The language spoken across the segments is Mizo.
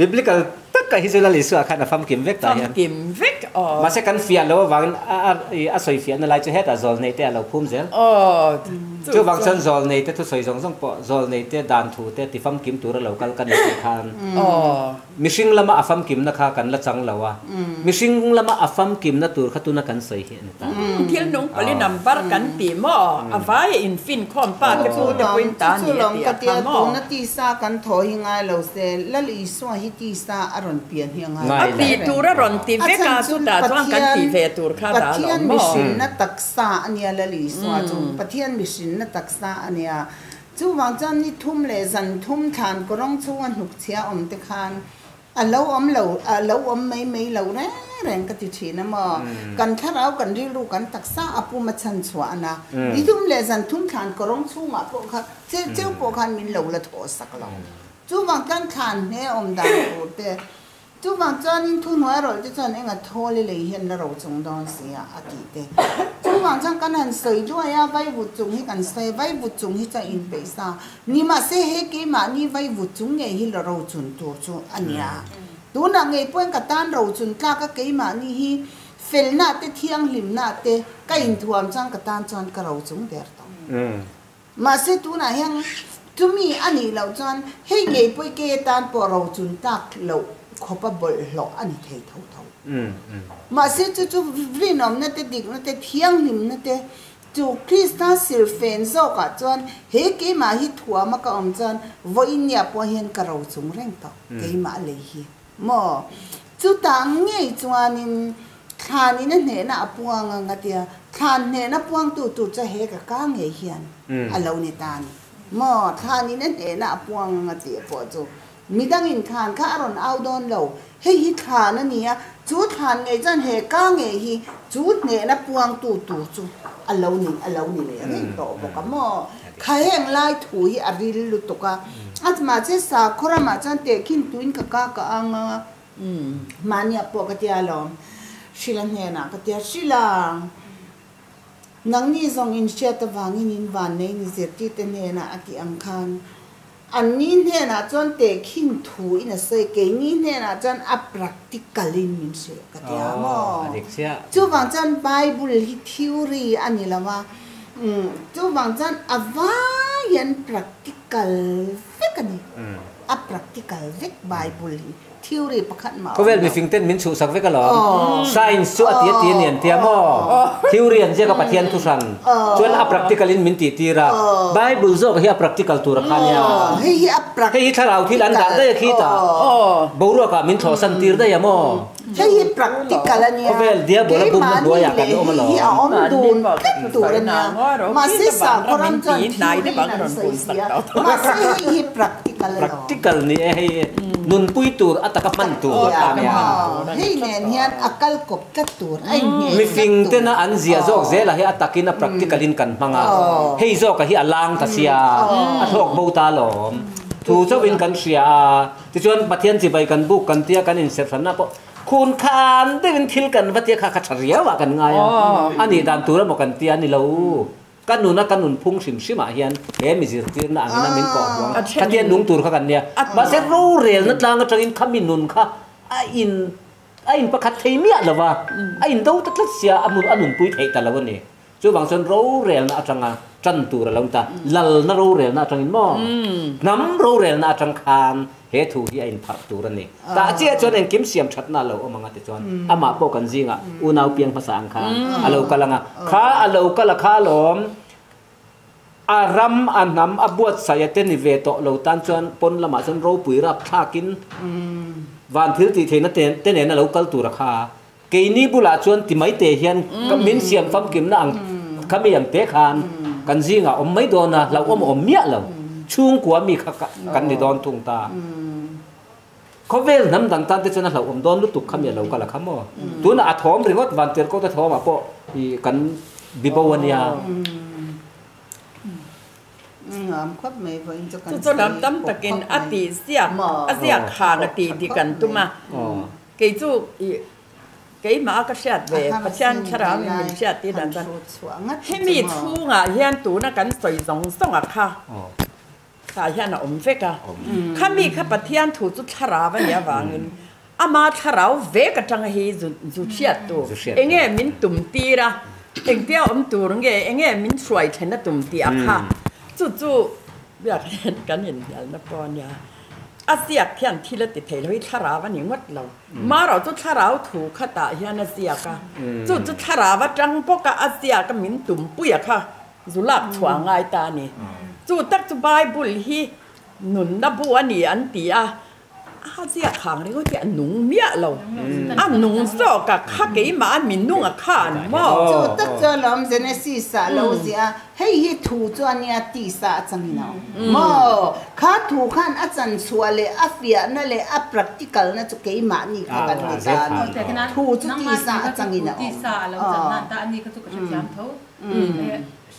Biblical taka hi chu Lal Isua khan a famkim vek tah hian. Famkim vek aw. Mahse kan fiah loh avangin a sawi fiahna lai chu hetah zawlnei te a lo phum zel. Aw chu Chuvang chuan zawlnei te thusawi zawng zawng pawh zawlnei te dan thu te ti famkim tura lo kal ka ni tih khan mihring lama a famkimna kha kan la chang lo a, mihring lama a famkimna tur kha tuna kan sawi hi a ni ta. Thil nung pali number kan ti maw? A vai a infinkhawm pa te pu te pawhin ta a ni a tih a kha maw? Tuna tisa kan thaw hi ngai lo se, Lal Isua hi tisa a rawn pian hi a ngai A ti tur a rawn ti vek a, chutah chuan kan tih ve tur kha dah lo Pathian maw? mihrinna taksa a nia Lal Isua chu, Pathian mihrinna taksa a nia. Chuvang chuan ni thum leh zan thum thlan kawrawng chhunga hnukchhia awm te khan A lo awm lo, a lo awm mai mai lo reng reng ka ti thin a maw? Kan thlarau, kan rilru, kan taksa a pum a chhan chhuah a na. Ni thum leh zan thum thlan kawrawng chhungah pawh kha cheu cheu pawh khan min lo la thawh sak lo. Chuvang chuan thlan hne awm dan tur te, chuvang chuanin thuhnuai rawlh te chuan enga thawl i lei hian la ro chung dawn si a, a tih te. Chuvang chuan kan han sawi duai a, vaivut chung hi kan sawi a, vaivut chung hi chuan inpeih sa. Ni mahse he keimahni vaivut chung ngei hi la rochun tur chu a nia. Tunah ngei pawhin ka tan rochun tlak a keimahni hi felna te thianghlimna te ka inthuam chuan ka tan chuan ka rochung der tawh. Mahse tunah hian chumi a nih loh chuan hei ngei pawh ke tan pawh rochun tlak loh khawpa bawlhhlawh a ni thei tho tho. Mahse chu chu rinawmna te dikna te thianghlimna te Chu Krista silfen zawkah chuan he keimah hi thuama ka awm chuan vawiin nia pawh hian ka ro chung reng tawh, keimah lei hi maw? Chutah ngei chuanin thlanin a hnehna a puang ang a tia, thlan hnehna puangtu tur chu he ka ka ngei hian a lo ni ta a ni maw? Thlanin a hnehna a puang ang a tih pawh chu Midangin thlan kha a rawn au dawn lo. Hei hi thlan a ni a, chu thlan ngei chuan he ka ngei hi chu hnehna puangtu tur chu a lo ni a lo ni leh reng tawh bawk a maw? Kha heng lai thu hi a ril lutuk a, a mahse sakhaw ramah chuan tehkhin tuin ka ka ka ang a, mahniah pawh ka tia alawm, Hrila hnenah ka tia, Hrila! Nangni zawng inhriat avangin in vannei ni zirtirte hnenah a tih ang khan, Anni hnenah chuan tehkhin thu in a sawi, keini hnenah chuan a practical in min hrilh ka ti a maw? Chuvang chuan Bible hi theory a ni lo a, chuvang chuan a vai hian practical vek a ni, a practical vek Bible hi. Theory pakhat mah a awm lo. Khawvel mifing ten min chhuhsak vek alawm. Science chu a ti a ti a ni an tia maw? Theory an ziak a Pathian thu hran. Chuan a practical in min tih tir a. Bible zawk hi a practical tur a kha nia. Hei hi a Hei hi thlarau thil an dah daih a khi tah. Boruak ah min thlawhsan tir daih a maw? Hei hi practical a nia. Khawvel diabol a bumna hnuaiah kan awm alawm. Keimahni leh hei hi a awm dun vek tur a nia. Mahse sakhaw ram chuan theory in an sawi si a. Mahse hei hi practical alawm. Practical ni e hei. Nunpui tur a taka hman tur a nia. Hei nen hian a kal kawp tlat tur, a inhmeh tlat tur. Mifing tena an zia zawk zela hi a takin a practical in kan hmang a, hei zawka hi a lang ta sia, a thlawk bo ta alawm. Thu chauhin kan hria a, tichuan Pathian chibai kan buk kan tia kan inserhranna pawh khun khan deuhin thil kan va tia kha kha tha riauah kan ngai a, a nih dan tur emaw kan tia a ni lo. Ka nuna ka nunphung hrim hrimah hian he mi zirtirna angin a min kawh huang a, khatia nung tur kha kan nia. Mahse rorelna tlang atangin kha mi nun kha a in a in pakhat thei miah lo va, a in do ta tlat sia a a nunpui theih ta lo a ni. Chuvang chuan rorelna atanga tan tur a lo ni ta, lalna rorelna atangin maw hnam rorelna atang khan He thu hi a inpharh tur a ni. Tah chiah chuan engkim siam thatna a lo awm ang a ti chuan amah pawh kan zingah unau piang hmasa ang khan a lo kal ang a. Kha a lo kal a kha alawm a ram a hnam a buatsaih a te ni ve tawh lo tan chuan pawn lamah chuan ropui rap thlakin van thil tih theihna te nen a lo kal tur a kha. Keini bulah chuan ti mai te hian min siam famkimna ang kha mi ang te khan kan zingah awm mai dawn a, hlauhawm a awm miah lo. Chhungkua mi kha kan ni dawn thung ta. Khawvel hnam dang tan te chuan a hlauhawm dawn lutuk kha mi a lo kal a kha maw? Tunah a thawm ringawt Vantirhkoh te thawmah pawh i kan bibo a nia. Chu chu lam tam takin a tih ziak a ziak han a tih dik an tum a. Kei chu i keimah a ka hriat ve Pathian thlarau in min hriat tih dan chuan hemi chhungah hian tuna kan sawi zawng zawng a kha. Tah hian a awm vek a. Khami kha Pathian thu chu thlarau a nih avangin ama thlarau vek atanga hi zu zu hriat tu enge min tum tir a, engtia awm tur nge enge min hruai then a tum tih a kha chu chu biak hian kan inhnialna pawh a nia. A ziak hian thil a ti thei lo hi thlarau a ni ngawt lo. Marawh chu thlarau thu kha tah hian a ziak a, chu chu thlarau atang bawka a ziak a min tumpui a kha Zu lak chhuah ngai ta a ni. Chu tak chu Bible hi nunna bu a ni an ti a, a ziak hang ringawt hi a nung miah lo. A nung zawk a, kha keimah a mi nung a khan maw? Chu tak chu alawm Genesis ah lo ziah a, hei hi thu chu a nia tisa a changin a awm maw? Kha thu khan a chan chhuah leh a fiahna leh a practical na chu keimahni kha kan ni ta a ni. Thu chu tisa a changin a awm.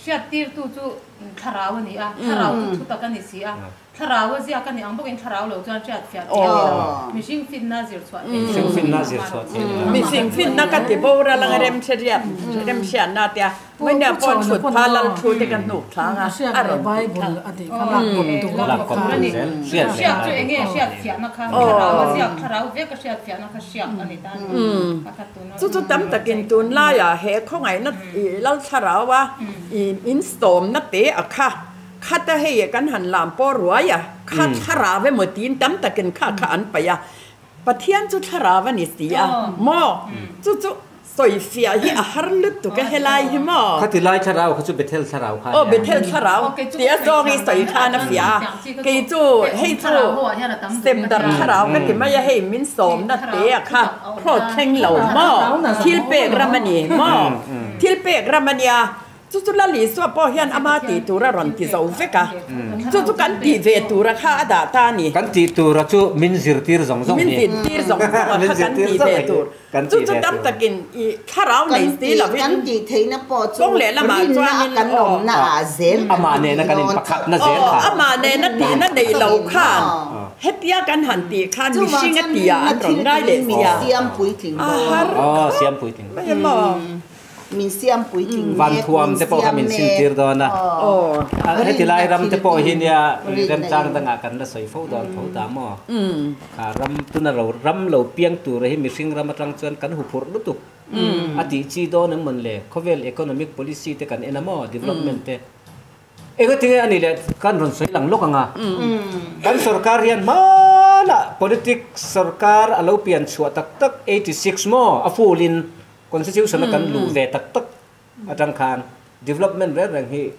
Hriattirtu chu thlarau a ni a, thlarau chu thutak a ni si a, thlarau a ziak a ni ang bawkin thlarau lo chuan hriat fiah theih a ni lo. Mihring finna zir chhuah theih a ni lo. Mihring finna zir chhuah theih a ni lo. Mihring finna ka ti boral anga remhriat remhriatna tia Mawina pawh thut pha lal thu te ka hnuk thlang a, a rawn ti thlang. Lak kawp tur zel hriat leh Hriat chu enge hriat fiahna kha thlarau a ziak thlarau vek a hriat fiahna kha hriak a ni ta a ni. Chu chu tam takin tunlaiah he khawngaihna lal thlaraua insawmna te a kha khat a, hei kan han lam pawh ruai a, kha thlarau emaw tiin tam takin kha kha an paih a, Pathian chu thlarau a ni si a maw? Chu chu sawifiah hi a har lutuk a helai hi maw? Khati lai thlarau kha chu Bethel thlarau kha a nia. Aw Bethel thlarau tia zawng i sawi khan a fiah a, kei chu hei chu Semdar thlarau ka ti mai a, hei min sawmna te a kha thlawt thleng lo maw? Thil pek ram a ni maw? Thil pek ram a nia, chu chu Lal Isua pawh hian ama tih tur a rawn ti zo vek a, chu chu kan tih ve tura kha a dah ta a ni. Kan tih tura chu min zirtir zawng zawng hi. Min zirtir zawng zawng a kha kan tih ve tur. Chu chu tam takin i thlarau nei si lovin kan tih theihna pawh chu kawng lehlamah rinna chuanin kan aw awmna ah zel kan Amah nena tih kan dawn inpakhatna zel aw kha. amah nena tihna nei lo khan hetia kan han tih khan Chuvang mihring a chuan tia rinna an rawn thil ngai leh tiin min sia siam puitling a dawn. har Aw khawp siam puitling. mai emaw. Min siam puitling Van mek, thuam min te pawh kha siam min mek. sintir dawn a. Aw. A heti Rinna lai ram te thil pawh hi tin, nia rinna remchang in. dangah kan la sawi fo dawn tho ta maw? Kha ram tuna ro ram lo piang tura hi mihring ram atang chuan kan huphurh lutuk a tih chi dawn em mawn le? Khawvel economic policy te kan en a maw? Development te. Engatinge a nih leh kan rawn sawi lang lawk ang a. Kan sorkar hian hmanah politics sorkar a lo pian chhuah tak tak 86 maw a full in Constitution a kan luh ve tak tak atang khan development reng reng hi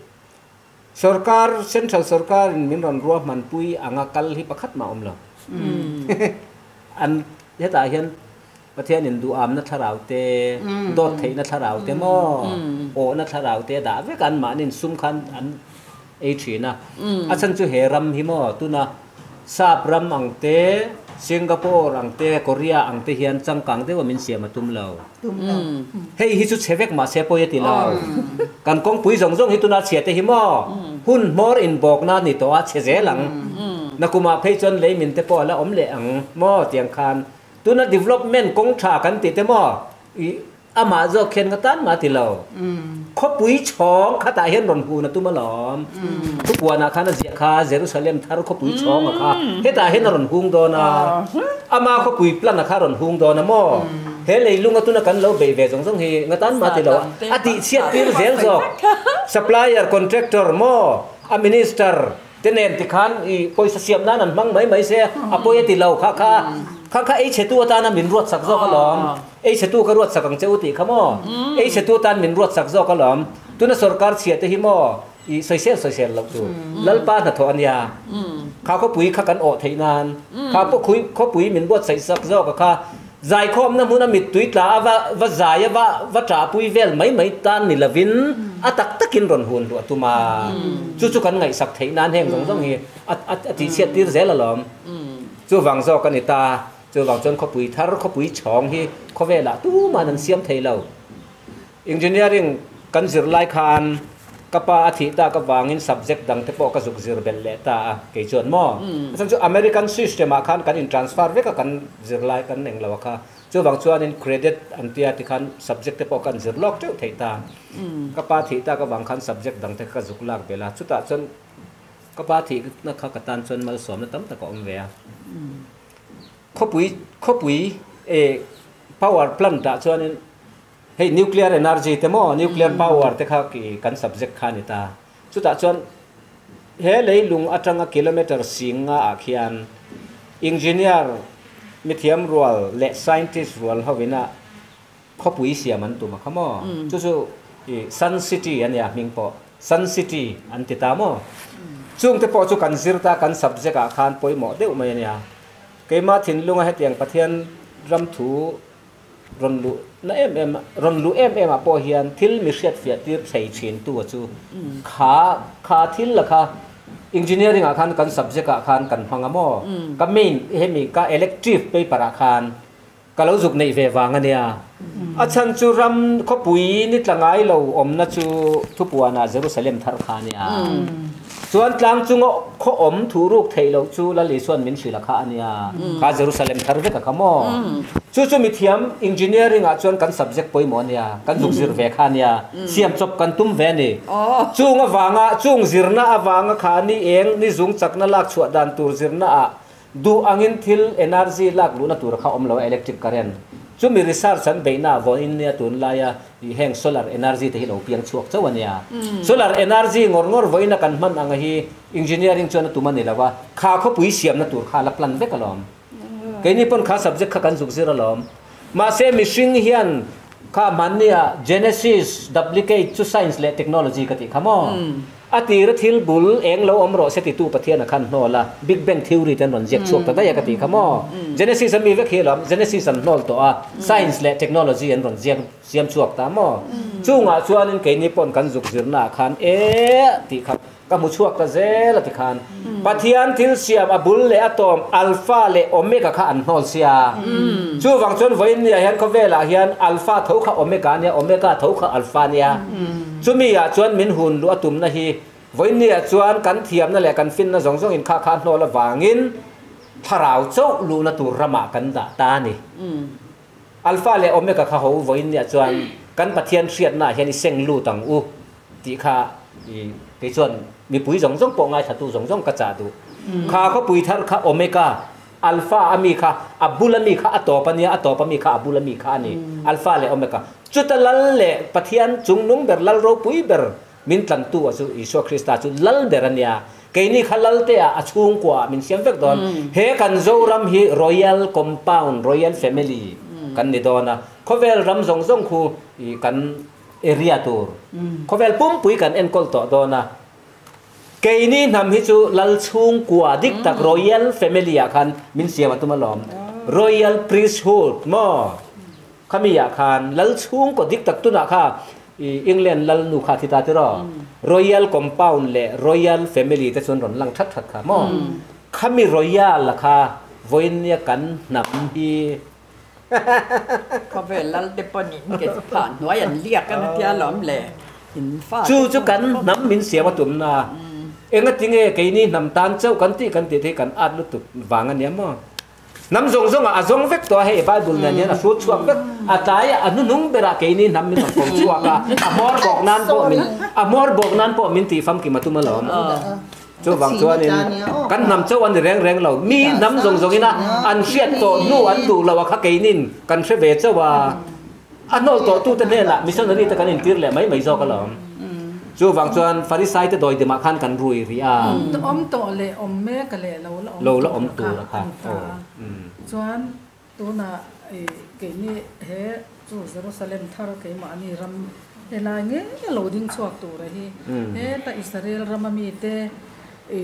sorkar, central sorkar in min rawn ruahmanpui anga kal hi pakhat mah awm lo. An hetah hian Pathian in duhamna thlarau te, dawt theihna thlarau te maw, awhna thlarau te a dah vek a, anmahni insum khan an ei thin a. A chhan chu he ram hi maw tuna Sap ram ang te, Singapore ang te, Korea ang te hian changkang deuha min siam a tum lo. Hei hi chu chhe vek mah se pawi a ti lo. Kan kawngpui zawng zawng hi tuna chhia te hi maw hun hmawr inbawkna a ni tawh a, chhe zel ang. Nakumah phei chuan lei min te pawh a la awm leh ang maw tiang khan. Tuna development kawng tha kan tih te maw i Amah zawk khian ka tan mah ti lo. Khawpui chhawng khatah hian rawn hun a tum alawm. Thupuanah khan a ziah kha Jerusalem thar khawpui chhawng a kha hetah hian a rawn hung dawn a. Ama khawpui plan a kha a rawn hung dawn a maw? He leilung a tuna kan lo bei ve zawng zawng hi nga tan mah ti lo. A tihchhiat tir zel zawk. Supplier, contractor maw? A minister Te nen tikhan i pawisa siam nan an hmang mai mai se, a pawi a ti lo kha kha kha kha ei chhetu atana min ruat sak zawk alawm, ei chhetu ka ruat sak ang che u tih kha maw, ei chhetu atan min ruat sak zawk alawm, tuna sorkar chhia te hi maw i sawisel sawisel loh tur, Lalpa hnathawh a nia, kha khawpui kha kan awh theih nan, kha khawpui min buatsaih sak zawk a kha. Zaikhawmna hmuna mittui tla a va va zai a va va ṭahpui vel mai mai tan ni lovin a tak takin rawn hun luah tum a, chu chu kan ngaihsak theih nan heng zawng zawng hi a a a tihchhiat tir zel alawm. Chuvang zawk a ni ta, chuvang chuan khawpui thar khawpui chhawng hi khawvelah tumahin an siam thei lo. Engineering kan zir lai khan ka pa a thih tak avangin subject dang te pawh ka zuk zir belh leh ta a, kei chuan maw? A chhan chu American system ah khan kan in transfer vek a kan zir lai kan eng lo a kha, chuvang chuanin credit an tia tikhan subject te pawh kan zir lawk teuh theih ta. Ka pa thih tak avang khan subject dang te ka zuk lak belh a, chutah chuan. Ka pa thihna kha ka tan chuan malsawmna tam tak a awm ve a. Khawpui khawpui eh power plant ah chuanin hei nuclear energy te maw nuclear power te kha kan subject kha a ni ta. Chutah chuan he leilung atanga kilometre singa ah khian engineer mithiam rual leh scientist rual hovina khawpui siam an tum a kha maw? Chu chu i Sun City a nia hming pawh Sun City an ti ta maw? Chungte pawh chu kan zir ta kan subject ah khan pawimawh deuh mai a nia. Keimah thinlunga hetiang Pathian ram thu rawn luh na em em rawn luh em em ah pawh hian thil mi hriat fiah tir thei thin tu a chu kha kha thil la kha engineering ah khan kan subject ah khan kan hmang a maw? Ka main hemi ka elective paper ah khan Ka lo zuk neih ve vang a nia. A chhan chu ram khawpui ni tla ngai lo awmna chu thupuanah Jerusalem thar kha a nia. Chuan tlang chunga khaw awm thu ruk theih loh chu Lal Isua'n min hrilh a kha a nia. Kha Jerusalem thar vek a kha maw? Chu chu mithiam engineering ah chuan kan subject pawimawh a nia. Kan zuk zir ve kha a nia. Siam chawp kan tum ve a ni. Chung avanga chung zirna avanga kha ni eng ni zung chakna lak chhuah dan tur zirna ah Duh angin thil energy lak luhna tur kha awm lo a, electric current. Chumi research an beihna vawiin nia tunlaia ih heng solar energy te hi lo piang chhuak chauh a nia. Solar energy ngawr ngawr vawiina kan hman ang hi engineering chuan a tum a ni lo a, kha khawpui siamna tur kha a la plan vek alawm. Keini pawn kha subject kha kan zuk zir alawm. Mahse mihring hian kha hmannia Genesis duplicate chu science leh technology ka tih kha maw? A tira thil bul eng lo awm rawh se titu Pathian a khan hnawl a, Big Bang Theory te an rawn ziak chhuak ta daih a ka tih kha maw? Genesis a mi vek hi alawm, Genesis an hnawl tawh a, Science leh Technology an rawn ziak siam chhuak ta maw? Chungah chuanin keini pawn kan zuk zirnaah khan e tih kha ka hmu chhuak ta zel a ti khan Pathian thil siam a bul leh a tawm Alpha leh Omega kha an hnawl sia. Chuvang chuan vawiin niah hian khawvelah hian Alpha tho kha Omega a nia, Omega tho kha Alpha a nia. Chumi ah chuan min hun luh a tumna hi vawiinniah chuan kan thiamna leh kan finna zawng zawng in kha kha hnawl avangin thlarau chauh luhna tur ramah kan dah ta a ni. Alpha leh Omega kha ho vawiinniah chuan kan Pathian hriatna ah hian i seng lut ang u tih kha i kei chuan mipui zawng zawng pawh ngaithlatu zawng zawng ka chah duh. Kha khawpui thar kha Omega Alpha a mi kha a bul a mi kha a tawp a nia, a tawp a mi kha a bul a mi kha a ni. Alpha leh Omega. Chuta Lal leh Pathian chungnung ber, Lal ropui ber min tlantu a chu Isua Krista chu Lal ber a nia. Keini kha Lal te ah a chhungkua ah min siam vek dawn. He kan Zoram hi Royal Compound, Royal Family kan ni dawn a. Khawvel ram zawng zawng khu kan area tur. Khawvel pumpui kan enkawl tawh dawn a. Keini hnam hi chu Lal chhungkua dik tak Royal Family ah khan min siam a tum alawm. Royal Priesthood maw? Khami ah khan Lal chhungkaw dik tak tunah kha i England Lal nu kha a thi ta tiraw? Royal Compound leh Royal Family te chuan rawn lang that that kha maw? Khami Royal a kha vawinia kan hnam hi Khawvel lal te pawn in ke phah hnuai an liak a na tia lawm le in fa Chu chu kan hnam min siam a tumna enga tinge keini hnam tan chauh kan tih kan tih te hi kan at lutuk vang a nia maw? Hnam zawng zawngah a zawng vek tawh a hei Bible nen hian a hrut chhuak vek a tlai a hnuhnung berah keini hnam min rawn ko chhuak a a hmawr bawk nan pawh min a hmawr bawk nan pawh min tih famkim a tum alawm. Chuvang chuanin kan hnam chauh an ni reng reng lo. Mi hnam zawng zawngin a an hriat tawh hnu an duh lo a kha keinin kan hre ve chauh a. A hnawl tawh tute hnenah missionary te kan intir leh mai mai zawk alawm. Chuvang chuan Pharisai te dawidimah khan kan rui rih a. Awm tawh leh awm mek a leh lo la awm lo la awm tur a kha. Chuan Tunah i keini he chu Jerusalem thar keimahni ram helai ngei a lo ding chhuak tura hi heta Israel rama mite i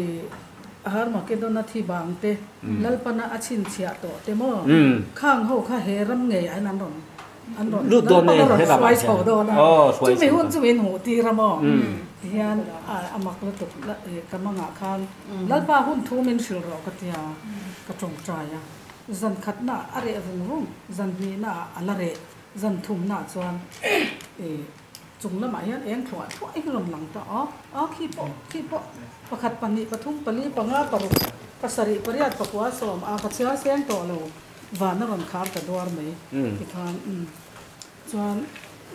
Harmakedona thi bang te Lalpana a chhinchhiah tawh te maw khang ho kha he ram ngei ah hian an rawn an rawn Lalpana rawn hruai chho dawn a chumi hun chu min hmuh tir a maw tihian a mak lutuk ka mangah khan Lalpa hun thu min hrilh rawh ka tia ka tawngtai a. Zan khatna a reh vung vung, zan hnihna ah a la reh, zan thumna ah chuan ih chung lamah hian eng thluah thluah hi rawn lang ta a, a khi pawh khi pawh pakhat pahnih pathum pali panga paruk pasarih pariat pakua sawm a ka chhiar seng tawh lo van a rawn khar ta duar mai tikhan umm chuan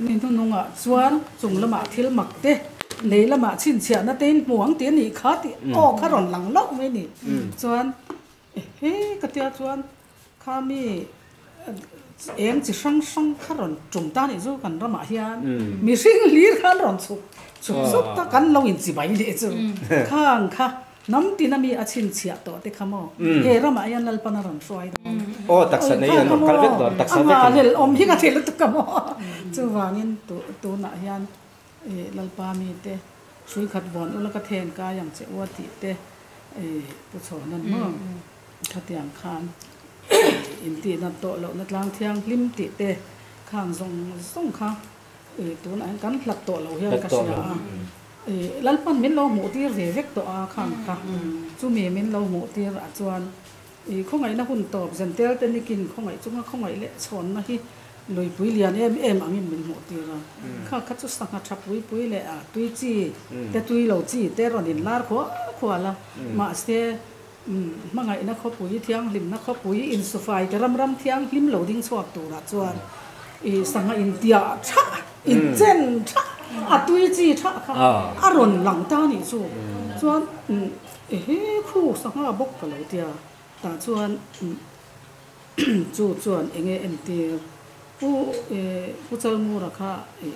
ni hnuhnungah chuan chung lamah thil mak te. Lei lamah chhinchhiahna te in hmu ang tih a nih kha tih aw kha rawn lang hlauh mai a ni. Chuan ehe ka tia chuan kha mi eng chi hrang hrang kha rawn tum ta nih chu kan ramah hian mihring hlir khan rawn chhuk chhuk sup ta kan lo inchibai leh chu khang kha Hnam tina mi a chhinchhiah tawh te kha maw? He ramah hian Lalpan a rawn hruai dawn. Aw, taksa nei an rawn kal vek dawn, taksa vek in. A nghalel awm hi ka thei lutuk a maw? Chuvangin tunah hian Lalpa mite hrui khat vawn ula ka then kai ang che u a tih te pu chhawn an maw? Khatiang khan intihna tawh lohna tlang thianghlim tih te khang zawng zawng kha tunah hian kan hlat tawh loh hian ka hria a. Lalpan min lo hmuh tir ve vek tawh a khang kha. Chumi min lo hmuh tir ah chuan i khawngaihna hun tawp Zentel te nikin khawngaih chunga khawngaih leh chhawnna hi luipui lian em em angin min hmuh tir a. Kha kha chu sangha tha pui pui leh a tui chi te tui lo chi te rawn in lar khual khual a. Mahse hmangaihna khawpui thianghlimna khawpui insufai te ram ram thianghlim lo ding chhuak turah chuan i sangha intiah tha inchen tha a tui chi tha kha a rawn lang ta nih chu chuan ehe khu sangha bawk ka lo tia tah chuan chu chuan enge entir pu pu Chalmura kha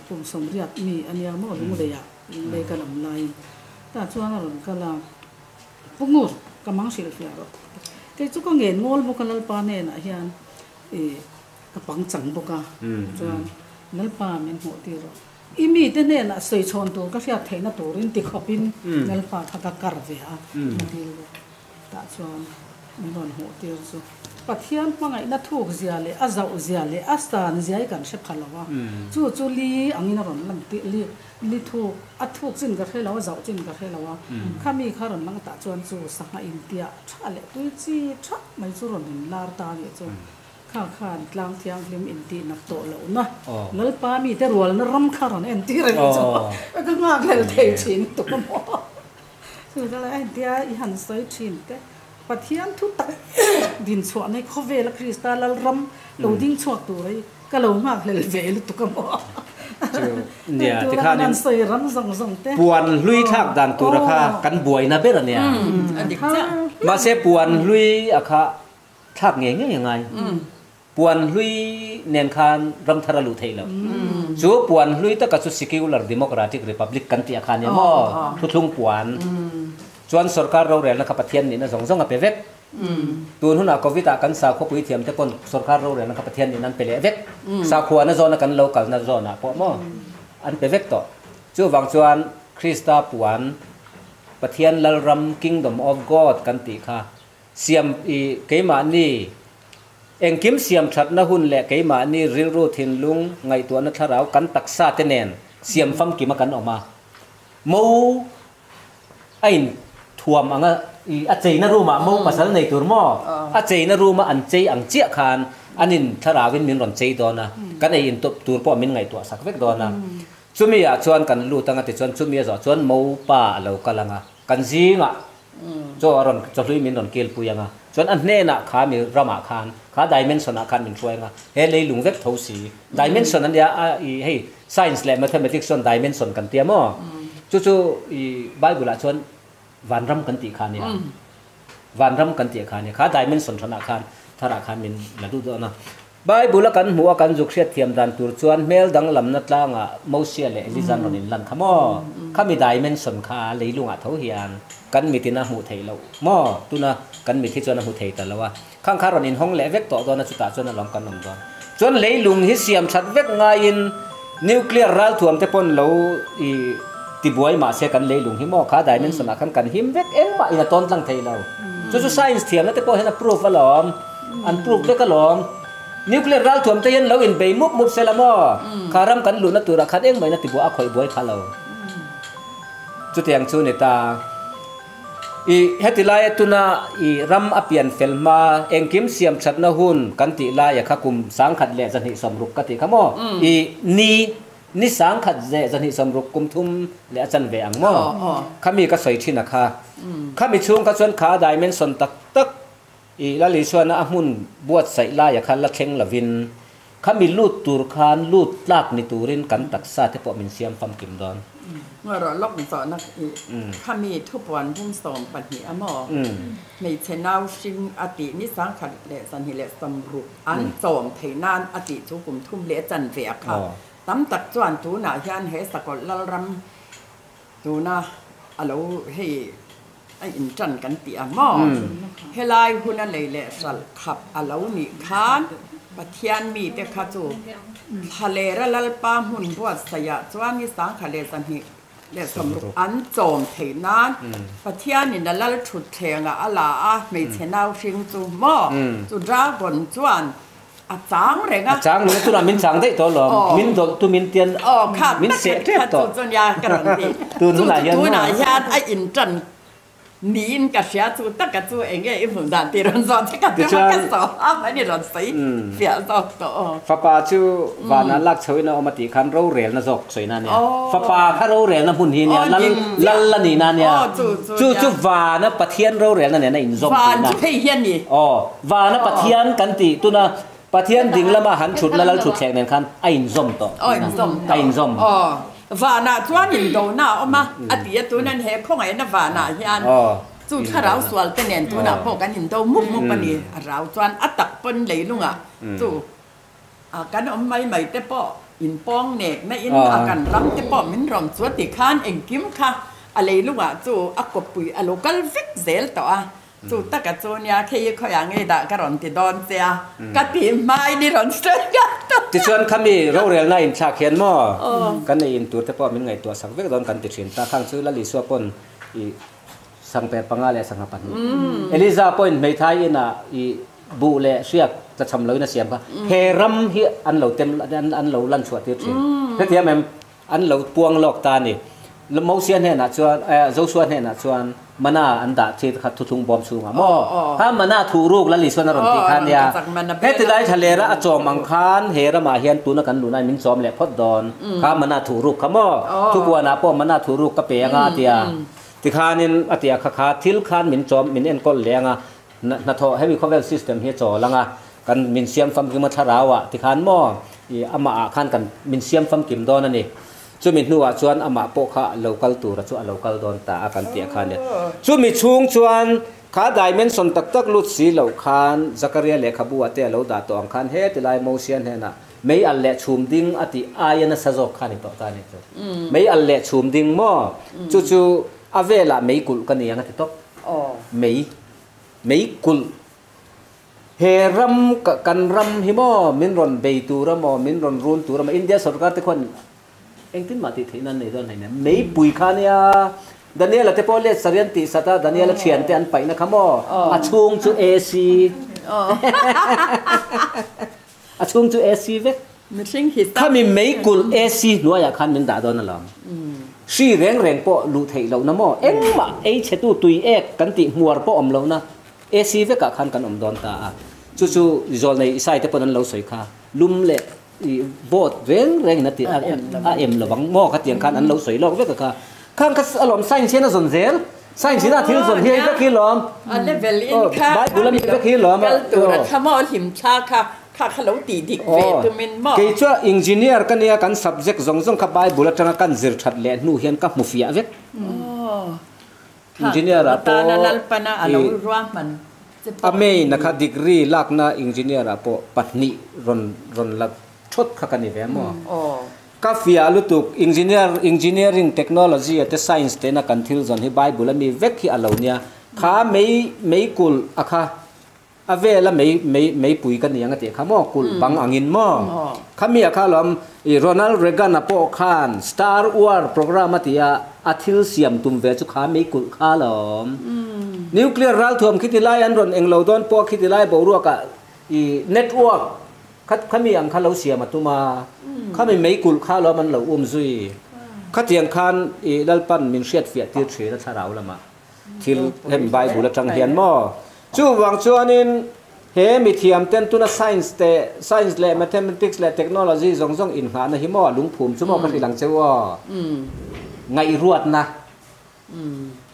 kum sawmriat mi ania maw lungleiah lunglei ka lam laiin tah chuan a rawn kal a. Pu Ngur, ka mang hrilhfiah rawh. Kei chu ka ngen ngawl bawk a Lalpa hnenah hian i ka pang chang bawk a, chuan Lalpa min hmuh tir rawh. I mite hnenah sawi chhawn tur ka hriat theihna turin ti khawpin Lalpa kha ka kar ve a, ka dil bawk. Tah chuan min rawn hmuh tir chu Pathian hmangaihna thuk zia leh a zauh zia leh a san zia hi kan hre pha lo a, chu chu li angin a rawn lan tir, li Ni thuk, a thuk chin ka hre lo, a zauh chin ka hre lo a, khami kha rawn lang tah chuan chu sangha intiah tha leh tui chi tha mai chu rawn in lar ta nih chu. Kha khan tlang thianghlim intih nak tawh lohna Lalpa mite rualna ram kha rawn entir a nih chu. Ka nghakhlel thei thin tuk a maw. Chu ka la entia i han sawi thin te Pathian thu tak din chhuah nei khawvela Krista Lalram lo ding chhuak tur hi Ka lo nghakhlel ve lutuk a maw? Chu nia tikhanin puan hlui thlak dan tur a kha kan buaina ber a nia. Mahse puan hlui a kha thlak ngei ngei a ngai. Puan hlui nen khan ram thar a luh theih loh. Chu puan hlui taka chu Secular Democratic Republic kan tih a kha nia maw? Thuthlung puan. Chuan sorkar rorelna kha Pathian nihna zawng zawng a pe vek. Tun hunah Covid ah kan sakhua puithiam te pawn sorkar rorelna kha Pathian nin an pe leh vek. Sakhuana zawna kan lo kalna zawnah pawh maw an pe vek tawh. Chuvang chuan Krista puan Pathian Lalram Kingdom of God kan tih kha siam i keimahni engkim siam thatna hun leh keimahni rilru thinlung ngaihtuahna thlarau kan taksa te nen siam famkima kan awm a. Mo A in thuam ang a, i a cheina room ah mo pasal nei tur maw? A cheina room a an chei ang chiah khan an in thlarau in min rawn chei dawn a, kan ei in tawp tur pawh min ngaihtuah sak vek dawn a. Chumi ah chuan kan lut ang a tichuan chumi a zawh chuan mo pa a lo kal ang a, kan zingah chaw a rawn chawhlui min rawn kilpui ang a, chuan a hnenah kha mi ramah khan kha dimension ah khan min hruai ang a, he leilung vek tho si dimension a nia a i hei Science leh Mathematics chuan dimension kan tia maw? Chu chu i Bible ah chuan vanram kan tih kha nia. Vanram kan tih kha nia. Kha dimension hranah khan tharah khan min la duh dawn a. Bible a kan hmuh a kan zuk hriat thiam dan tur chuan hmel danglamna tlangah Mosia leh Eliza an rawn inlan kha maw? Khami dimension kha leilungah tho hian kan mitin a hmuh theih loh maw? Tuna kan mit hi chuan a hmu thei ta lo a. Khang kha rawn inhawng leh vek tawh dawn a, chutah chuan a lawm kan awm dawn. Chuan leilung hi siam that vek ngaiin nuclear ralthuam te pawn lo i tibuai mah se kan leilung hi maw kha dimension ah khan kan him vek engmah in a tawn tlang thei lo. Chu chu science thiamna te pawh hian a proof alawm, an proof vek alawm. Nuclear ralthuam te hian lo inbei mup mup sela maw kha ram kan luhna turah khan engmah in a tibuah a khawih buai kha lo. Chutiang chu ni ta. I heti laia tuna i ram a pian fel hma engkim siam thatna hun kan tih laia kha kum 1260 ka tih kha maw? I ni ni 1260 kum thum leh a chan ve ang maw? Khami ka sawi thin a kha. Khami chhung kha chuan kha dimension tak tak i Lal Isuana a hmun buatsaih laia kha la thleng lovin. Khami lut tur khan lut tlak ni turin kan taksa te pawh min siam famkim dawn. Ngarawh lawk zawhna i khami thupuan bung 12 a maw? Hmeichhe nau hring a tih ni 1060 an chawm theih nan a tih chu kum thum leh chanve a kha. Tam tak chuan tunah hian he Sakawlh Lalram tuna a lo hei a inṭan kan tih ang maw? Helai huna lei leh hralh khap a lo nih khan Pathian mite kha chu Thlalera Lalpa hmun buatsaihah chuan ni 1060 an chawm theih nan Pathianin a lal thutthlengah a la a, hmeichhe nau hring chu maw? Chu dragon chuan A chang reng a. A chang reng a, tunah min chang daih tawh alawm. Min dawlh tu min tian min seh tep tawh. Chu chu nia ka rawn ti. Tun hunah hian maw? Tunah hian a inṭan niin ka hria chu taka chu eng nge i hmuh dan tih rawn zawh che ka tum a, ka saw a an i rawn sawi fiah zawk tawh aw. Fapa chu vanah lak chhoin a awm a tih khan rorelna zawk sawina a nia. Fapa kha rorelna hmun hi nia, lal lal a nihna a nia. Chu chu vana Pathian rorelna nen a inzawm tihna. Van chu hei hi a ni. Aw, vana Pathian kan tih tuna Pathian ding lama han thutna lal thutthlek nen khan a inzawm tawh. Aw inzawm tawh. A inzawm. Aw, vanah chuan indona a awm a, a ti a, tunan he khawngaihna vanah hian chu thlarau sual te nen tunah pawh kan indo mup mup a ni. A rau chuan a tak pawn leilungah chu kan awm mai mai te pawh inpawng nekna in a kan ram te pawh min rawn chu a ti khan engkim kha a leilungah chu a kawppui a lo kal vek zel tawh a. Chu taka chu nia khei khawiah ngei dah ka rawn ti dawn che a, ka ti hmai ni rawn sawi ngam tawh. Tichuan khami rorelna inthlak hian maw kan ei in tur te pawh min ngaihtuah sak vek dawn kan ti thin ta. Khang chu Lal Isua pawn i sangper panga leh sangha pahnih. Eliza pawhin hmeithai inah i buh leh hriak tlachham loin a siam kha he ram hi an lo tem an lo lan chhuah tir thin. Hetiang em An lo puang lawk ta a ni. Mosia hnenah chuan, Joshua hnenah chuan mana an dah thil kha thuthlung bawm chhungah maw? Kha mana thuh ruk Lal Isuan a rawn tih kha nia. Heti lai thlalera a chawm ang khan he ramah hian tuna kan luhnain min chawm leh phawt dawn. Kha mana thuh ruk kha maw? Thupuanah pawh mana thuh ruk ka pe anga a ti a. Tikhanin a ti a kha kha thil khan min chawm, min enkawl leh anga hnathawh hemi khawvel system hi a chawl anga kan min siam famkim a thlarau ah tikhan maw i amah ah khan kan min siam famkim dawn a ni. Chumi hnuah chuan amah pawh kha lo kal tura chu a lo kal dawn ta a kan tih a khan nia. Chumi chhung chuan kha dimension tak tak lut si loh khan Zakaria lehkhabu ah te a lo dah tawh ang khan he tilai Mosia hnenah mei al leh chhum ding a tih aia nasa zawk kha a ni tawh ta a ni chu. Mei al leh chhum ding maw chu chu a velah mei kulh ka ni ang a ti tawp. Mei mei kulh He ram kan ram hi maw min rawn bei tur a maw, min rawn run tur a maw, India sorkar te khuan engtin mah tih theihna an nei dawn hleinem. Meipui kha nia Daniel-a te pawh let sarian tih sat a, Daniel-a thian te an paihna kha maw a chhung chu AC a chhung chu AC vek. Khami meikulh AC hnuaiah khan min dah dawn alawm. Hri reng reng pawh luh theih lohna maw engmah ei chhetu tui ek kan tih hmuar pawh awm lohna. AC vekah khan kan awm dawn ta a, chu chu zawlnei Isai te pawn an lo sawi kha, lum leh i vote reng reng in a ti a em lovang maw khatiang khan an lo sawi lawk vek a kha. Khang kha alawm science hian a zawn zel, science in a thil zawn hi hei vek hi lawm, A level in kha Bible ami vek hi lawm kal tur a tha maw hlim thla kha kha kha lo tih dik ve tumin maw. Kei chuan engineer ka nia kan subject zawng zawng kha Bible atanga kan zir that leh hnu hian ka hmu fiah vek. Engineer ah pawh i a main a kha degree lakna engineer ah pawh pahnih rawn rawn la thawt kha ka ni ve maw? Ka fiah lutuk engineer engineering technology a te science tena kan thil zawn hi bible ami vek hi a lo nia kha mei mei kulh a kha A vela mei mei meipui ka ni ang a tih kha maw? Kulh bang angin maw? Khami a kha alawm i Ronald Reagan a pawh khan Star War program a ti a, a thil siam tum ve chu kha mei kulh kha alawm. Nuclear ralthuam khiti lai an rawn englo dawn pawh khiti lai boruakah i network kha khami ang kha lo siam a tum a, khami mei kulh kha alawm an lo um zui. Khatiang khan i Lalpan min hriatfiah tir thin a thlarau lamah. Thil hem Bible atang hian maw? Chuvang chuanin he mithiam ten tuna science te, science leh mathematics leh technology zawng zawng inngahna hi maw a lungphum chu maw ka hrilh ang cheu aw. Ngaihruatna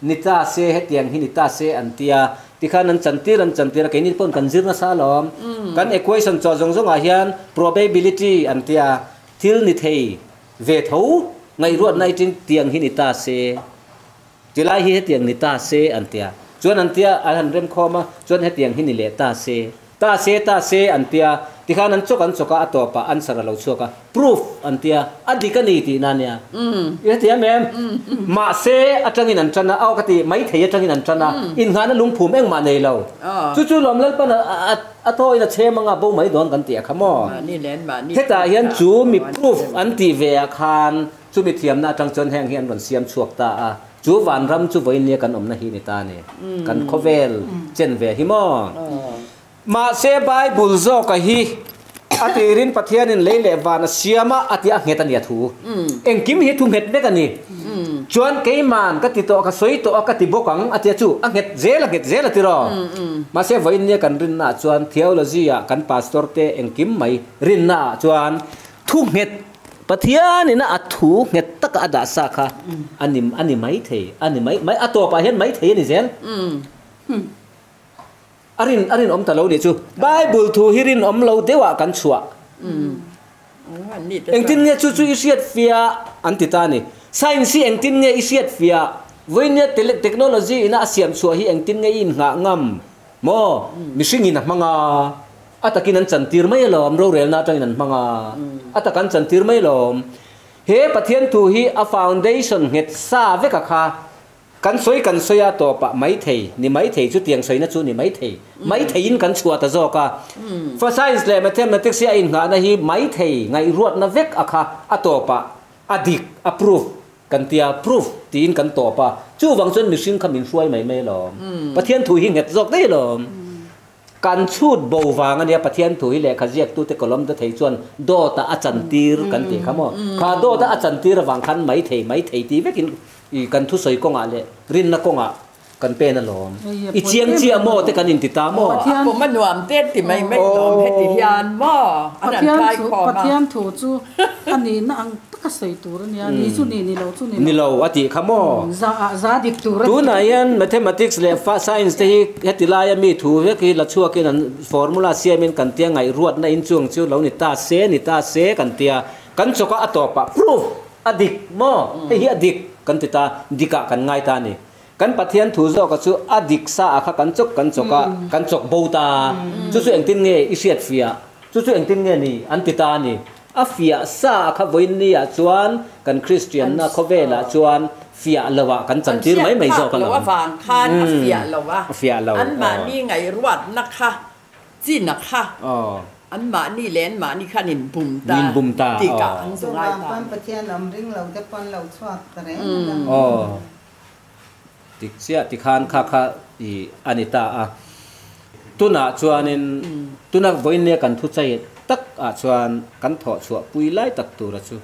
ni ta se hetiang hi ni ta se an tia. Tikhan an chantir an chantir a, keini pawhin kan zir nasa alawm. Kan equation chawh zawng zawngah hian probability an tia, thil ni thei ve tho ngaihruatna itin tiang hi ni ta se, tilai hi hetiang ni ta se an tia. Chuan an tia an han remkhawm a, chuan hetiang hi ni leh ta se. Ta se ta se an tia, tikhan an chawk an chawk a, a tawpah answer a lo chhuak a, proof an tia, a dik a ni tihna ania. I hrethiam em? Mahse atangin an tan a, aw ka ti, maithei atangin an tan a, inngahna lungphum engmah nei lo. Chu chu lawm Lalpan a tawin a chhem anga bo mai dawn kan tih a kha maw? Hetah hian chu mi proof an tih ve ah khan chumi thiamna atang chuan heng hi an rawn siam chhuak ta a. Chu vanram chu vawiin nia kan awmna hi ni ta a ni. Kan khawvel chen ve hi maw? Mahse Bible zawka hi a tirin Pathianin lei leh van a siam a, a ti a nghet a ni a thu. Engkim hi thu nghet vek a ni. Chuan keiman ka ti tawh, ka sawi tawh a, ka ti bawk ang a ti a chu a nghet zel a nghet zel a ti rawh. Mahse vawiin nia kan rinna ah chuan theology ah kan pastor te engkim mai rinna ah chuan thu nghet Pathianin a thu nghet taka a dah sa kha a ni a ni mai thei a ni mai mai a tawpah hian mai thei a ni zel. A rin a rinawm ta lo nih chu. Bible thu hi rinawm lo deuhah kan chhuah. Engtin nge chu chu i hriat fiah an ti ta a ni. Science hi engtin nge i hriat fiah? Vawinia technology ina a siam chhuah hi engtin nge i inngah ngam? Maw? Mihringin a hmang a. A takin an chantir mai alawm, rorelna atangin an hmang a, a tak an chantir mai alawm. He Pathian thu hi a foundation nghet sa vek a kha, kan sawi kan sawi a tawpah mai thei, ni mai thei, chutiang sawina chu ni mai thei, mai theiin kan chhuah ta zawk a. Fa science leh mathematics hi a inngahna hi mai thei ngaihruatna vek a kha a tawpah a dik, a proof kan tia, proof tiin kan tawp a, chuvang chuan mihring kha min hruai mai mai alawm. Pathian thu hi nghet zawk daih alawm. Kan chhut bo vang a nia, Pathian thu hi lehkha ziaktute kawlawm ta thei chuan dawt ah a chantir kan tih kha maw? Kha dawt a a chantir avang khan mai thei mai thei ti vekin i kan thusawi kawngah leh rinna kawngah kan pen alawm. I chiang chiah maw te kan inti ta maw? A pum a nuam te ti mai mai lawm heti hian maw an han kai khawm a. Pathian thu chu a nihna ang taka sawi tur a nia, ni chu ni, ni lo chu ni lo. Ni lo a tih kha maw? Za ah za dik tur a ni. Tunah hian mathematics leh science te hi heti laia mi thu vek hi la chhuakin an formula siamin kan tia ngaihruatna inchung chu lo ni ta se, ni ta se kan tia. Kan chawka a tawpah proof a dik maw? Hei hi a dik kan ti ta, dikah kan ngai ta a ni. Kan Pathian thu zawka chu a dik sa ah kha kan chawk kan chawk a, kan chawk bo ta. Chu chu engtin nge i hriat fiah? Chu chu engtin nge ni? An ti ta a ni. A fiah sa ah kha vawiin ni ah chuan kan Kristianna khawvel ah chuan fiah lo ah kan chantir mai mai zawk alawm. An hriat phak loh avang khan a fiah lo a, anmahni ngaihruatna kha China kha anmahni leh anmahni kha an inbum ta tih kah an zu ngai ta. Chuvang Pathian awm ring lo te pawn lo chhuak ta reng a. Dik chiah tikhan kha kha i a ni ta a. Tunah chuanin tuna vawiin kan thu chai tak ah chuan kan thawh chhuah pui lai tak tura chu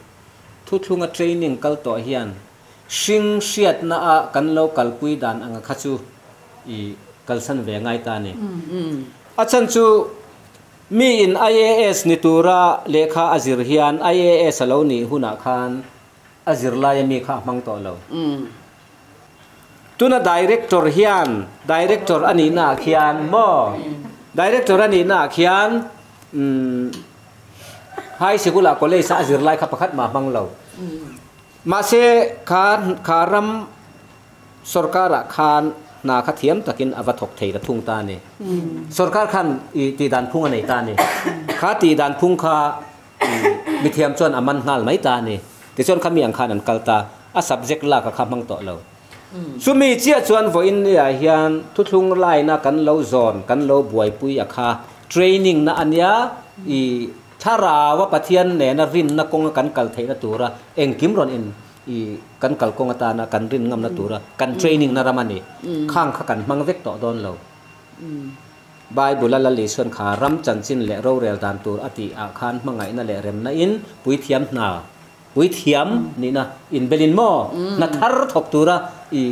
thuthlunga training kal tawh hian hring hriatna ah kan lo kalpui dan anga kha chu i kalsan ve ngai ta a ni. A chhan chu mi in IAS ni tura lehkha a zir hian IAS a lo nih hunah khan A zirlaia mi kha a hmang tawh lo. Tuna director hian director a nihna ah khian maw director a nihna ah khian umm high sikul ah college ah a zirlai kha pakhat mah a hmang lo. Mahse kha kha ram sorkar ah khan hna kha thiam takin a va thawk thei ta thung ta a ni. Sorkar khan i tihdan phung a nei ta a ni. Kha tihdan phung kha Mithiam chuan a man nghal mai ta a ni. Tichuan khami ang khan an kal ta, a subject lak a kha hmang tawh lo. Chumi chiah chuan vawiin niah hian thuthlung laina kan lo zawn, kan lo buaipui a kha training na a nia, i thlarau a Pathian nena rinna kawnga kan kal theihna tura engkim rawn in i kan kal kawng atana kan rin ngamna tura kan training na ram a ni. Khang kha kan hmang vek tawh dawn lo. Bible-a Lal Isuan kha ram chanchin leh rorel dan tur a tih ah khan hmangaihna leh remna in puithiam hna, puithiam nihna inbelin maw hna thar thawk tura i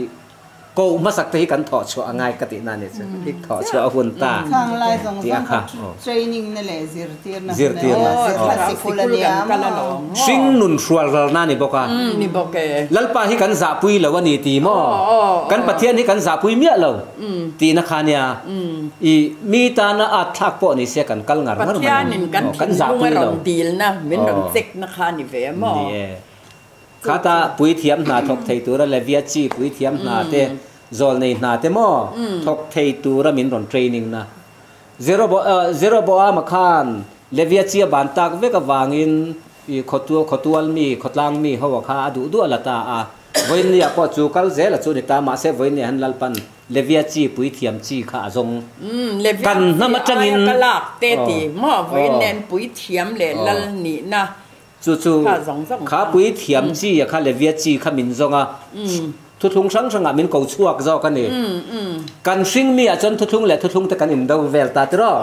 Ko hmasak te hi kan thawh chhuah a ngai ka tihna a nih chu. I thawh chhuah a hun ta Khang lai zawng tih a zawng kha. kha training na leh zirtirna hun a Zirtirna. nia, zirna sikul a nia maw? Hring nun hrual ralna a ni bawk a. Lalpa hi kan zahpui lo a ni ti maw? Kan Pathian hi kan zahpui miah lo tihna kha a nia. I mi tana at thlak pawh ni se kan kal ngar ngar mai a ni. Pathianin kan Kan thinlung a zahpui lo. rawn dilna, min rawn chekna kha a ni ve maw? Ni e. Khata puithiam hna thawk thei tura Levia chi puithiam hna te, zawlnei hna te maw thawk thei tura min rawn training na. Jeroboama khan Levia chi a ban tak vek avangin i khawtual mi, khawtlang mi ho a kha a duh duh a la ta a. Vawiinniah pawh chu kal zel a chu ni ta, mahse vawiinniah hian Lalpan Levia chi puithiam chi kha a zawng. Levia Kan chi hnam aia atangin ka lak te ti maw vawiinniah puithiam leh lal nihna Chu chu kha puithiam chi a kha Levia chi kha min zawng a, thuthlung hrang hrangah min ko chhuak zawk a ni. Kan hring mi ah chuan thuthlung leh thuthlung te kan indo vel ta tiraw?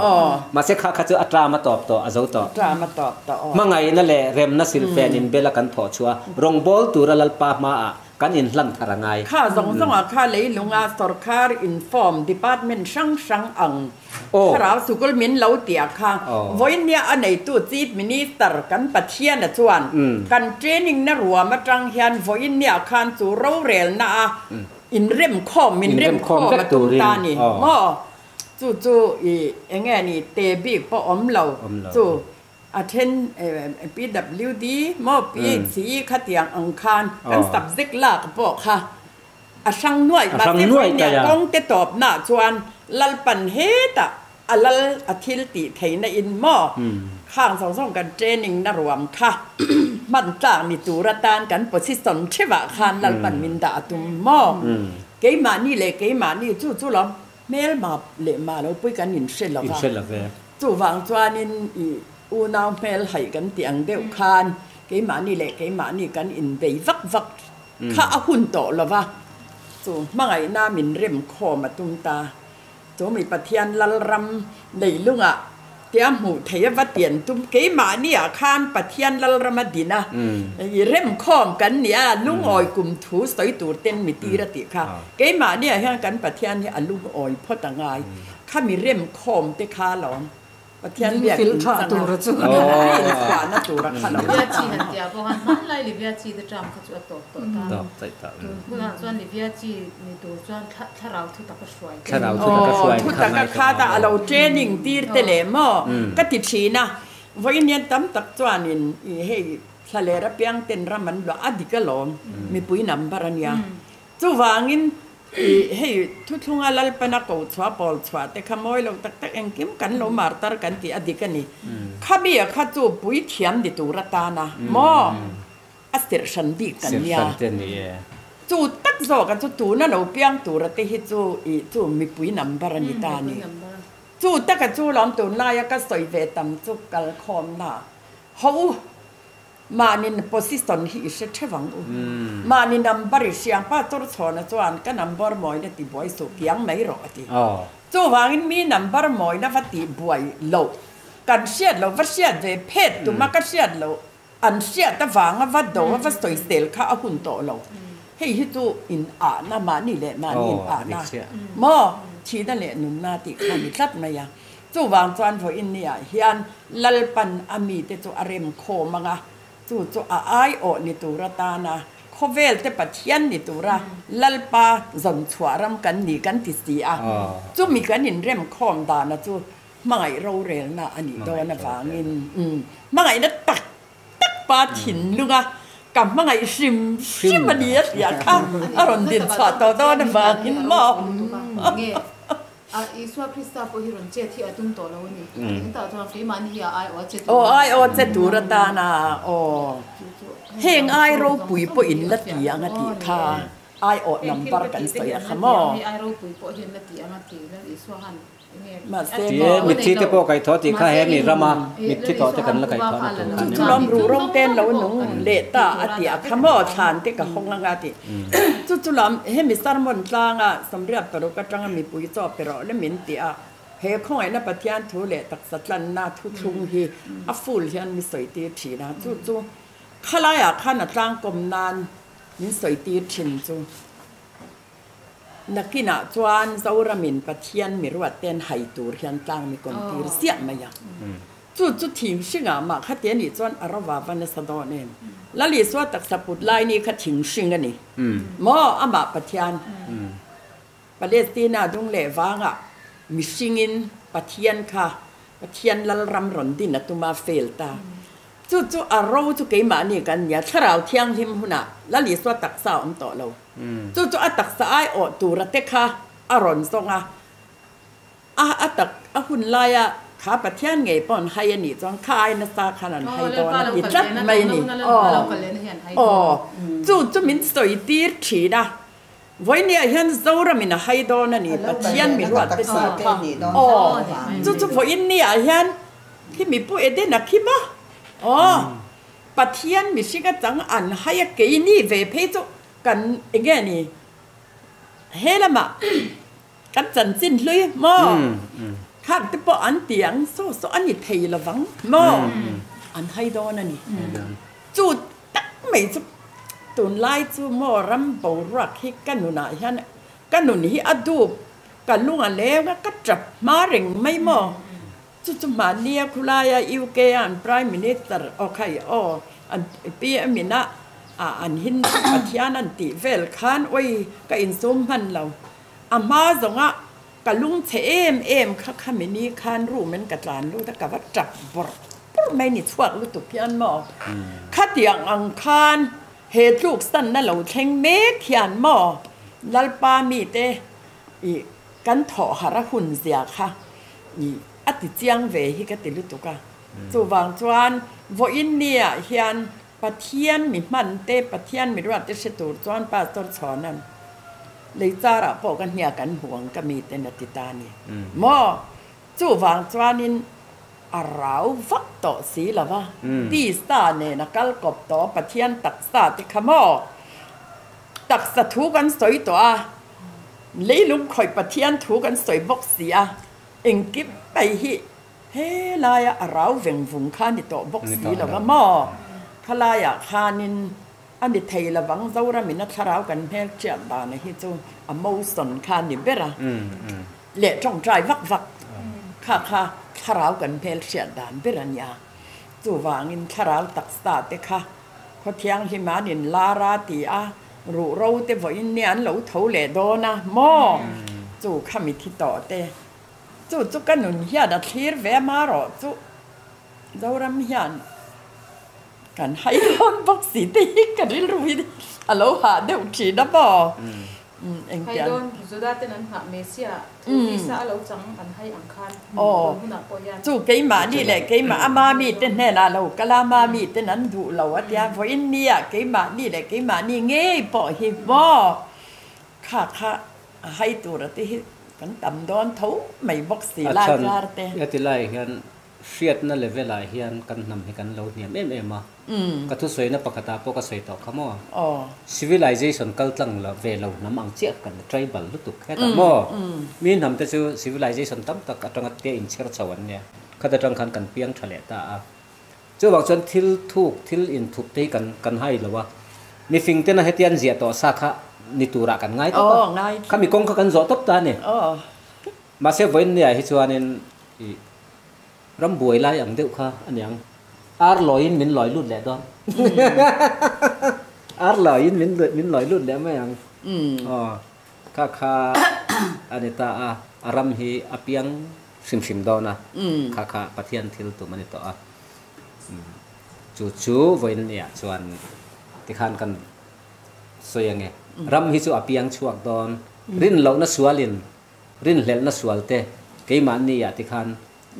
Mahse kha kha chu a term a tawp tawh, a zo tawh. Hmangaihna leh remna silfen inbel a kan thawh chhuah a, rawngbâwl tura Lalpa hmaah kan inhlan thar a ngai. Kha zawng zawngah kha leilunga sorkar inform department hrang hrang ang Thlarau sukul min lo tia kha vawinia a neitu Chief Minister kan Pathiana chuan kan training na ruam atang hian vawinia khan chu rorelna a inremkhawm min remkhawm a tum ta ni maw? Chu chu i enge ni te bik pawh awm lo chu a then PWD maw PHE khatiang ang khan kan subject lak pawh kha A hrang nuaih mahse vawinia kawng te tawpnaah chuan Lalpan hetah a lal a thil tih theihna in maw khang zawng zawng kan training na ruam kha hman tlak ni tur atan kan position theuhah khan Lalpan min dah a tum maw keimahni leh keimahni chu chu lo hmelma leh mah lo pui kan inhre lo va chuvang chuanin i unau hmel haih kan tih ang deuh khan keimahni leh keimahni kan inbei vak vak Kha a hun tawh lo va, chu hmangaihna min rem khawm a tum ta. Chu mi Pathian Lalram leilungah tia hmuh theih a va tian tum. Keimahniah khan Pathian Lalram a din a, i rem khawm kan nih a, lungawi kum thu sawi tur ten mi tir a tih kha. Keimahniah hian kan Pathian hi a lungawi phawt a ngai. Kha mi rem khawm te kha alawm. Pathian biak in chang a, inchhuahna tura kha lo Livia chi han tia bawk a, hmanlai Livia chi te term kha chu a tawp tawh ta. Tun hunah chuan Livia chi ni tur chuan thlarau thu taka hruai te. Thlarau thu taka hruai Thu taka kha ta a lo training tir te leh maw ka ti thin a. Vawiin hian tam tak chuanin i hei thlaler apiang ten ram an luah a dik alawm mipui number a nia. Chuvangin I hei thuthlunga Lalpana ko chhuah pawl chhuah te kha mawi lo tak tak engkim kan lo mar tar kan tih a dik a ni. Khami a kha chu puithiam ni tur atana maw a serh hran bik kan nia. Chu tak zawk a chu tuna lo piang tura te hi chu i chu mipui number a ni ta a ni. Chu taka chu lawm tunlaia ka sawi ve tam chu kalkhawmna ho u. Mahni position hi i hre theuh ang u. Mahni number i hria ang. Pastor Chhawna chuan ka number mawina ti buai suh kiang mai rawh a ti. Chuvangin mi number mawina va tih buai loh kan hriat loh va hriat ve phet tuma ka hriat loh an hriat avanga va do a va sawisel kha a hun tawh lo. Hei hi chu in ahna mahni leh mahni in ahna maw thihna leh nunna tih kha a ni tlat mai a. Chuvang chuan vawiin niah hian Lalpan a mite chu a rem khawm ang a, chu chu a aiawh ni tur atana khawvel te Pathian ni tura Lalpa zawn chhuah ram kan ni kan ti si a, chumi kan inrem khawm dana chu hmangaih rorelna a nih dawn avangin hmangaihna tak tak pa thinlunga ka hmangaih hrim hrim a ni a tih kha a rawn din chhuah tawh dawn avangin maw. A, Isua Krista pawh hi rawn chet hi a tum tawh lo a ni. Engtah chuan keimahni hi a aiawh a che tur Aw, aiawh che tur atana aw. Heng ai ropui pawh in la ti ang a tih kha aiawh number kan sawi a kha maw? Ai ropui pawh hian la ti ang a ti Lal Isua han enge Mahse Ti e, mitthi te pawh kaih thaw tih kha he mi rama mitthi tawh te kan la kaih thaw na tur kha a ni. Chu chu lawm ruh rawng ten lo nung leh ta a ti a kha maw thlan te ka hawng ang a ti. Chu chu lam hemi sermon tlanga Samriat paruk atanga mipui chaw pe rawh le min ti a, he khawngaihna Pathian thu leh taksa tlanna thuthlung hi a full hian mi sawi tir thin a, chu chu khalaiah khan a tlangkawm nan min sawi tir thin chu. Nakinah chuan Zoramin Pathian mi ruat ten hai tur hian tlang mi kawm tir ziah mai a. Chu chu thing hringah mah kha ti a nih chuan a rova va nasa dawn em? Lal Isua taksa put lai ni kha thing hring a ni maw? Amah Pathian Palestina dung leh vangah mihringin Pathian kha Pathian Lalram rawn din a tum a fail ta. Chu chu a ro chu keimahni kan nia, Thlarau Thianghlim hunah Lal Isua taksa a awm tawh lo. Chu chu a taksa ai awh tura te kha a rawn zawng a, a a tak a hun laia kha Pathian ngei pawh an hai a nih chuan kha ai nasa khan an hai dawn a ti tlat mai a ni. Aw, aw, chu chu min sawi tir thin a, vawinia hian Zoramin a hai dawn a ni, Pathian mi ruat te si kha. Aw, chu chu vawinia hian khi mi pu Edena khi maw? Aw. Pathian mihring atang an hai a keini ve phei chu kan enge ni he lamah kan chanchin hlui maw khak te pawh an ti ang saw saw a ni thei lovang maw an hai dawn a ni chu tak mai chu tunlai chu maw ram boruak hi ka nunah hian ka nun hi a dup ka lung a leng a ka tap hma reng mai maw. Chu chu mahnia khulaia UK a an Prime Minister aw khai aw an PM in a an Hindu Pathian an tih vel khan awi ka insum hman lo. A hma zawnga ka lungchhe em em kha khami ni khan room in ka tlan lut a ka va tap bawrh bawrh mai ni chhuak lutuk hian maw khatiang ang khan he tluk sanna lo thleng mek hian maw Lalpa mite ih kan thawh harh a hun zia kha Ih, a ti chiang ve hi ka ti lutuk a. Chuvang chuan vawiin niah hian Pathian mi hman te, Pathian mi ruat te hre tur chuan Pastor Chhawna'n lei charah pawh ka hniak an hmu ang ka miten a ti ta a ni maw? Chuvang chuanin a rau vak tawh si lo va, tisa nen a kal kawp tawh a Pathian taksa te kha maw? Taksa thu kan sawi tawh a. Leilung khawih Pathian thu kan sawi bawk si a, engkim mai hi helaia a rau veng vung kha ni tawh bawk si lo va maw? Khalaiah khanin a ni thei lovang, Zoramin a thlarau kan hmelhriat dana hi chu a motion kha ni ber a, leh tawngtai vak vak kha kha thlarau kan hmelhriat dan ber a nia. Chuvangin thlarau taksa te kha Khawthianghlim an inlar a ti a, ruh ro te vawiin nia an lo tho leh dawn a maw? Chu kha mi thi tawh te. Chu chu ka nun hian a thlir ve a marawh chu Zoram hian kan hai dawn bawk si te hi ka rilru hi a lo hah deuh thin a maw? Hai dawn Juda ten an nghah Messia thu tisa a lo chang an hai ang khan tun hunah pawh hian. Chu keimahni leh keimah a mami te hnenah lo kal a, mami ten an duh lo a tia, vawiin nia keimahni leh keimahni ngei pawh hi maw kha kha a hai tur a te hi kan tam dawn tho mai bawk si lai kar te. A chhan heti lai hian Hriatna level ah hian kan hnam hi kan lo hniam em em a, ka thusawina pakhatah pawh ka sawi tawh kha maw? Civilization kal tlang la ve lo hnam ang chiah kan la tribal lutuk hetah maw? Mi hnam te chu civilization tam tak atanga te inchher chho an nia, khat atang khan kan piang tha leh ta a. Chuvang chuan thil thuk, thil inthup te hi kan kan hai lo a, mifing tena hetian ziah tawh sa kha ni turah kan ngai tawp a, khami kawng kha kan zawh tawp ta a ni. Mahse vawiin nia hi chuanin ih ram buai lai ang deuh kha a niang. Ar lawiin min lawi lut leh dawn. Ar lawiin min min lawi lut leh mai ang. Aw kha kha a ni ta a, a ram hi a piang hrim hrim dawn a, kha kha Pathian thil tum a ni tawh a. Chu chu vawiin nia chuan tikhan kan sawi ange. Ram hi chu a piang chhuak dawn. Rinlohna sualin Rinhlelhna sual te keimahni ah tikhan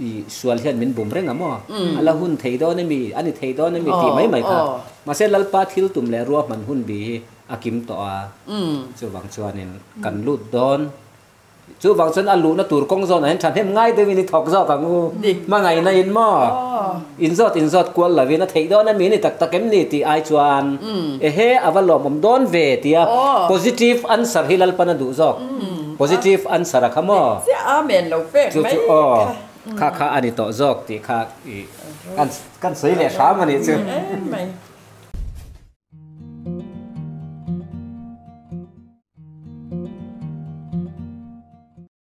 i sual hian min bum reng a maw? A la hun thei dawn emi? A ni thei dawn emi? tih mai mai kha. Mahse Lalpa thil tum leh ruahman hun bi hi a kim tawh a, chuvang chuanin kan lut dawn. Chuvang chuan a luhna tur kawng zawnah hian thahnem ngai deuhin i thawk zawk ang u. Hmangaihna in maw? Inzawt inzawt kual lovin a theih dawn emi? A ni tak tak em ni? tih ai chuan ehe a va lawmawm dawn ve tia positive answer hi Lalpan a duh zawk. Positive answer a kha maw? Chiah amen lo pek mai kha. Chu chu aw kha kha a ni tawh zawk tih kha i kan sawi leh hram a nih chu.